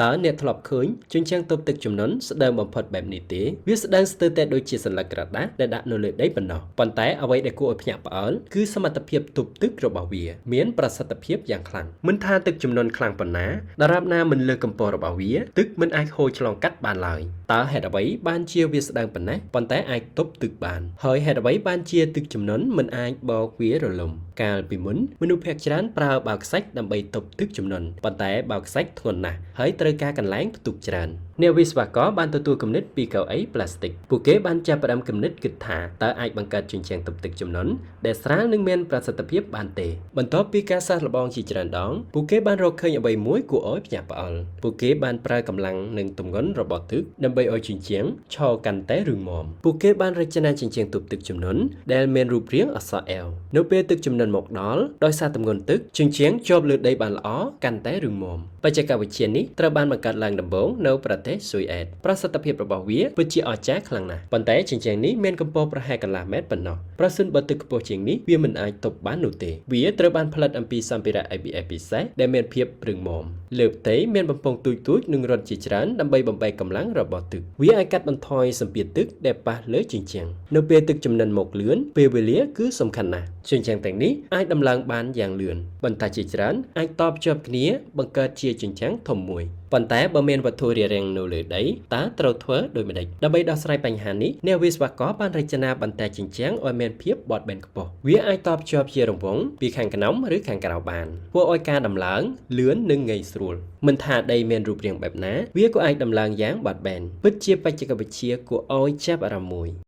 តើអ្នកធ្លាប់ឃើញជញ្ជាំងទប់ទឹកជំនន់ស្ដើងបំផុតបែបនេះទេវាស្ដើងស្ទើរតែដូចជាសន្លឹកក្រដាសដែលដាក់នៅលើដីប៉ុណ្ណោះប៉ុន្តែអ្វីដែលគួរឲ្យភ្ញាក់ផ្អើលគឺសមត្ថភាពទប់ទឹករបស់វាមានប្រសិទ្ធភាពយ៉ាងខ្លាំងមិនថាទឹកជំនន់ខ្លាំងប៉ុណ្ណាដរាបណាមិនលើសកម្ពស់របស់វាទឹកមិនអាចហូរឆ្លងកាត់បានឡើយតើហេតុអ្វីបានជាវាស្ដើងប៉ុណ្ណេះប៉ុន្តែអាចទប់ទឹកបានហើយហេតុអ្វីបានជាទឹកជំនន់មិនអាចបោកវារលំកាលពីមុនមនុស្សភាគច្រើនប្រើបាវខ្សាច់ដើម្បីទប់ទឹកជំនន់ប៉ុន្តែបាវខ្សាច់ធ្ងន់ណាស់ហើយត្រូវការកន្លែងផ្ទុកច្រើនអ្នកវិស្វករបានទទួលគំនិតពីកៅអីប្លាស្ទិកពួកគេបានចាប់ផ្ដើមគំនិតគិតថាតើអាចបង្កើតជញ្ជាំងទប់ទឹកជំនន់ដែលស្រាលនិងមានប្រសិទ្ធភាពបានទេបន្ទាប់ពីការសាកល្បងជាច្រើនដងពួកគេបានរកឃើញអ្វីមួយគួរឲ្យភ្ញាក់ផ្អើលពួកគេបានប្រើកម្លាំងនិងទម្ងន់របស់ទឹកដើម្បីឲ្យជញ្ជាំងឈរកាន់តែរឹងមាំពួកគេបានរចនាជញ្ជាំងទប់ទឹកជំនន់ដែលមានរូបរាងអក្សរ L នៅពេលទឹកជំនន់មកដល់ដោយសារទម្ងន់ទឹកជញ្ជាំងជាប់លើដីបានល្អកាន់តែរឹងមាំបច្ចេកវិទ្យានេះត្រូវបានបង្កើតឡើងដំបូងនៅប្រទេសស៊ុយអែតប្រសិទ្ធភាពរបស់វាពិតជាអស្ចារ្យខ្លាំងណាស់ប៉ុន្តែជញ្ជាំងនេះមានកម្ពស់ប្រហែលកន្លះម៉ែត្រប៉ុណ្ណោះប្រសិនបើទឹកខ្ពស់ជាងនេះវាមិនអាចទប់បាននោះទេវាត្រូវបានផលិតអំពីសម្ភារៈ ABS ពិសេសដែលមានភាពរឹងមាំលើផ្ទៃមានបំពង់ទូចៗនិងរន្ធជាច្រើនដើម្បីបំបែកកម្លាំងរបស់ទឹកវាអាចកាត់បន្ថយសម្ពាធទឹកដែលប៉ះលើជញ្ជាំងនៅពេលទឹកជំនន់មកលឿនពេលវេលាគឺសំខាន់ណាស់ជញ្ជាំងទាំងនេះអាចដំឡើងបានយ៉ាងលឿនបន្តែជាច្រើនអាចតភ្ជាប់គ្នាបង្កើតជាជញ្ជាំងធំមួយប៉ុន្តែបើមានវត្ថុរារាំងនៅលើដីតើត្រូវធ្វើដូចម្តេចដើម្បីដោះស្រាយបញ្ហានេះអ្នកវិស្វករបានរចនាបន្តែជញ្ជាំងឲ្យមានភាពបត់បែនខ្ពស់វាអាចតភ្ជាប់ជារង្វង់ពីខាងក្នុងឬខាងក្រៅបានធ្វើឲ្យការដំឡើងលឿននិងងាយស្រួលមិនថាដីមានរូបរាងបែបណាវាក៏អាចដំឡើងយ៉ាងបត់បែនពិតជាបច្ចេកវិទ្យាគួរឲ្យចាប់អារម្មណ៍មួយ។